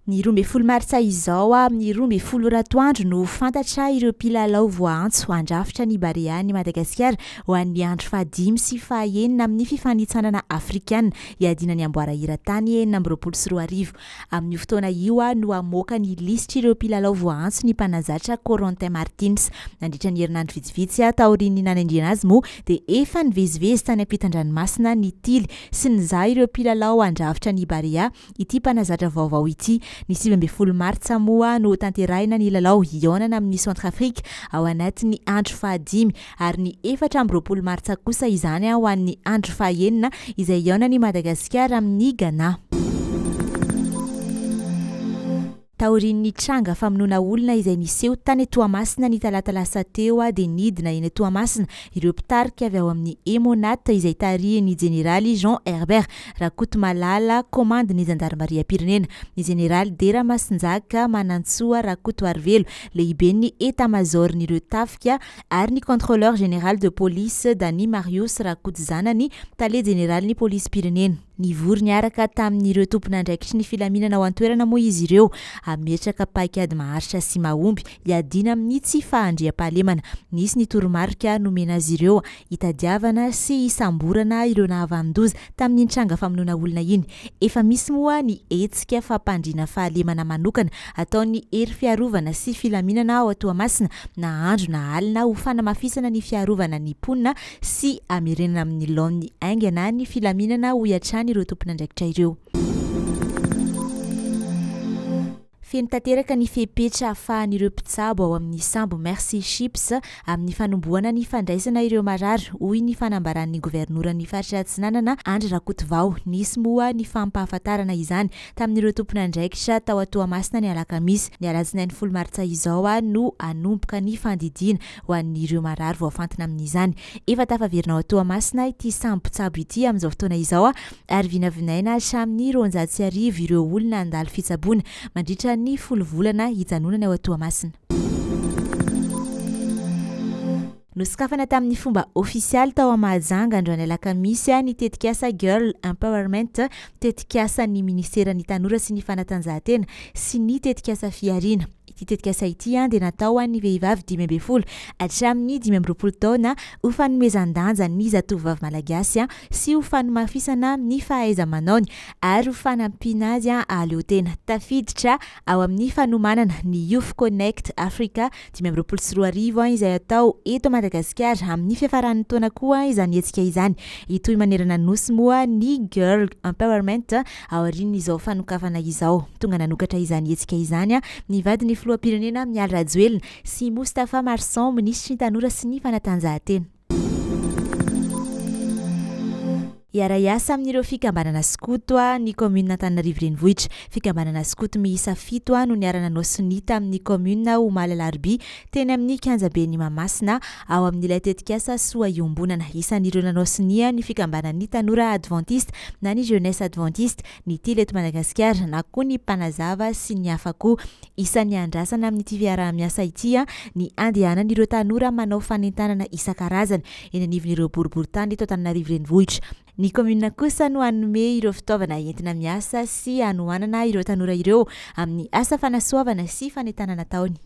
Ny 12 martsa izao amin'ny 12 ora atoandro no ho fantatra ireo mpilalao voaantso handrafitra ny Barean'i Madagasikara ho an'ny andro fahadimy sy fahaenina amin'ny fifanintsanana afrikana hiadiana ny amboara eran-tany 2026. Amin'io fotoana io no hamoaka ny lisitr'ireo mpilalao voaantso ny mpanazatra Corentin Martins. Nandritra ny herinandro vitsivitsy taorian'ny nanendrena azy moa dia efa nivezivezy tany ampitan-dranomasina nitily sy nizaha ireo mpilalao handrafitra ny Barea ity mpanazatra vaovao ity. Ny 19 martsa moa no hotanterahina ny lalao hihaonana amin'i Centrafrique ao anatin'ny andro fahadimy ary ny 24 martsa kosa izany ho an'ny andro fahaenina izay hihaonan'i Madagasikara amin'i Ghana. Taorian'ny tranga famonoana olona izay niseho tany Toamasina ny talata lasa teo dia nidina eny Toamasina ireo mpitarika avy ao amin'ny Emmonat izay tarihin'ny jeneraly Jean Herbert Rakotomalala, komandin'ny zandarimariam-pirenena, ny jeneraly Dera Masinjaka Manantsoa Rakotoarivelo, lehiben'ny etamazaoron'ireo tafika ary ny Contrôleur général de police Dany Marius Rakotozanany, tale jeneralin'ny polisim-pirenena. Nivory niaraka tamin'ireo tompon'andraikitry ny filaminana ao an-toerana moa izy ireo hametraka paikady maharitra sy mahomby hiadiana amin'ny tsy fahandriampahalemana. Nisy ny toromarika nomena azy ireo hitadiavana sy hisamborana ireo nahavanon-doza tamin'iny tranga famonoana olona iny. Efa misy moa ny hetsika fampandriana fahalemana manokana ataon'ny hery fiarovana sy filaminana ao Toamasina na andro na alina ho fanamafisana ny fiarovana ny mponina sy hamerenana amin'ny laoniny haingana ny filaminana hoy hatrany ireo tompon'andraikitra ireo. Feno tanteraka ny fepetra ahafahan'ireo mpitsabo ao amin'ny sambo Mercy Ships amin'ny fanombohana ny fandraisana ireo marary, hoy ny fanambaran'ny governoran'ny faritra Atsinanana, Andry Rakotovao. Nisy moa ny fampahafantarana izany tamin'ireo tompon'andraikitra tao Toamasina ny alakamisy. Ny alatsinainy 10 martsa izao no hanomboka ny fandidiana ho an'ireo marary voafantina amin'izany. Efa tafaverina ao Toamasina ity sambo mpitsabo ity amin'izao fotoana izao ary vinavinaina hatramin'ny 1200 ireo olona handalo fitsaboana mandritra ny folo volana hijanonany ao Toamasina. Nosokafana tamin'ny fomba ofisialy tao Mahajanga androany alakamisy ny tetikasa Girl Empowerment, tetikasan'ny minisiteran'ny Tanora sy ny Fanatanjahantena sy ny tetikasa Fihariana. Ity tetikasa ity dia natao ho an'ny vehivavy 15 hatramin'ny 25 taona ho fanomezan-danja ny zatovovavy malagasy sy ho fanomafisana ny fahaiza-manaony ary ho fanampiana azy hahaleo tena. Tafiditra ao amin'ny fanomanana ny Youth Connect Africa 2025 izay hatao eto Madagasikara amin'ny fiafaran'ny taona koa izany hetsika izany. Hitohy manerana ny Nosy moa ny Girl Empowerment Aorian'izao fanokafana izao, tonga nanokatra izany hetsika izany ny vadin'ny filoham-pirenena Mialy Rajoelina sy Moustapha Marson, minisitry ny tanora sy ny fanatanjahantena. Hiara-hiasa amin'ireo fikambanana skoto ny kaominina Antananarivo Renivohitra. Fikambanana skoto miisa fito no niara-nanao sonia tamin'ny kaominina omaly alarobia teny amin'ny kianjaben'i Mahamasina ao amin'ilay tetikasa Soa Iombonana. Isan'ireo nanao sonia ny fikambanan'ny tanora advantista na ny Jeunesse Adventiste, ny Tily eto Madagasikara, na koa ny Mpanazava sy ny hafa koa. Isan'ny andrasana amin'ity fiaraha-miasa ity ny handehanan'ireo tanora manao fanentanana isan-karazany eny anivon'ireo boriborintany eto Antananarivo Renivohitra. Ny kaominina kosa no hanome ireo fitaovana entina miasa sy hanohanana ireo tanora ireo amin'ny asa fanasoavana sy fanentanana ataony.